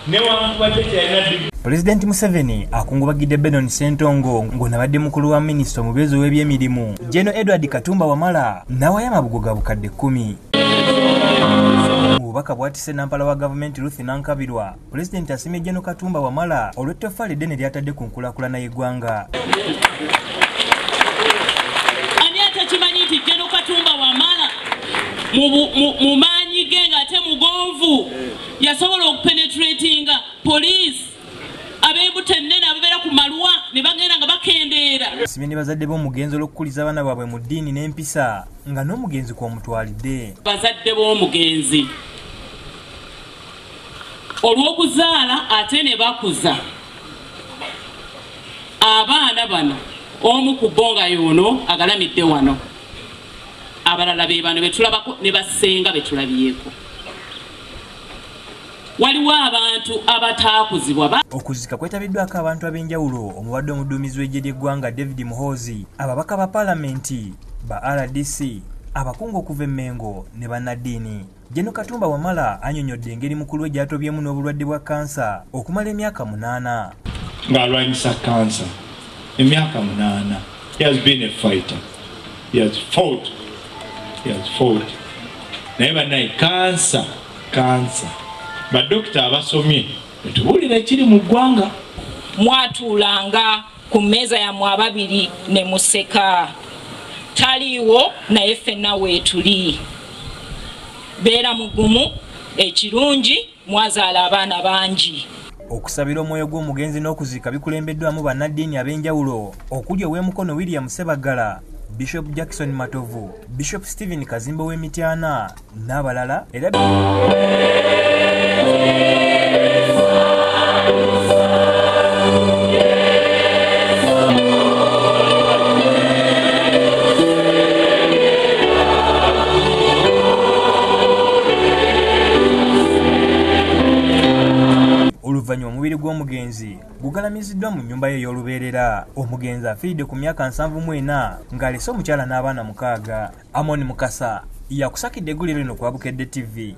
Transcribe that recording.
Newankubadde kyalina. Pulezidenti Museveni akungubagidde Benon Ssentongo ng'onabadde mukulu wa minisita omubeezi w'ebyemirimu Gen. Edward Katumba Wamala n'awaayo amabugo ga bukadde 10. Mu bubaka bw'atisse nampala wa gavumenti Ruth Nankabirwa, Pulezidenti asiimye Gen. Katumba Wamala olw'ettoffaali eddene ly'atadde ku nkulaakulana y'eggwanga. Ani atakimanyi nti Gen. Katumba Wamala mu maanyi ge ng'ate mugonvu yasobola okupenetratinga poliisi ab'embuto ennene ababeera ku malwa ne bagenda nga bakendeera. Asiimye ne bazadde b'omugenzi olw'okukuliza abaana baabwe mu ddiini n'empisa nga n'omugenzi kw'omutwalidde. Bazadde b'omugenzi olw'okuzaala ate ne bakuza abaana bano, omu ku bo nga y'ono agalamidde wano, abalala be bano betulabako ne basenga betulabyeko. Waliwo abantu abataakuzibwa. Okuzika kwetabiddwako abantu ab'enjawulo omubadde omuduumizi w'eggye ly'eggwanga David Muhoozi, ababaka ba paalamenti, ba RDC, abakungu okuva e Mmengo ne bannaddiini. Gen. Katumba Wamala annyonnyodde engeri mukulu we gy'atobyemu n'obulwadde bwa kansa okumala emyaka 8. Ng'alwanyisa kansa emyaka 8. He has been a fighter. He has fought. He has fought. Naye bannaye kansa. Badokita abasomye netubuulira ekiri mu ggwanga. Mwatuulanga ku mmeeza yammwe ababiri ne museka. Taliiwo naye ffenna weetuli. Beera mugumu, ekirungi mwazaala abaana bangi. Okusabira omwoyo gw'omugenzi n'okuziika bikulembeddwamu bannaddiini ab'enjawulo okuli ow'emukono William Sebaggala, Bishop Jackson Matovu, Bishop Stephen Kazimba w'Emityana n'abalala. Era oluvannyuma omubiri gw'omugenzi gugalamiziddwa mu nnyumba ye ey'olubeerera. Omugenzi afiiridde ku myaka 74 ng'alese omukyala n'abaana 6. Amon Mukasa yakusakidde eggulire lino ku Bukedde TV.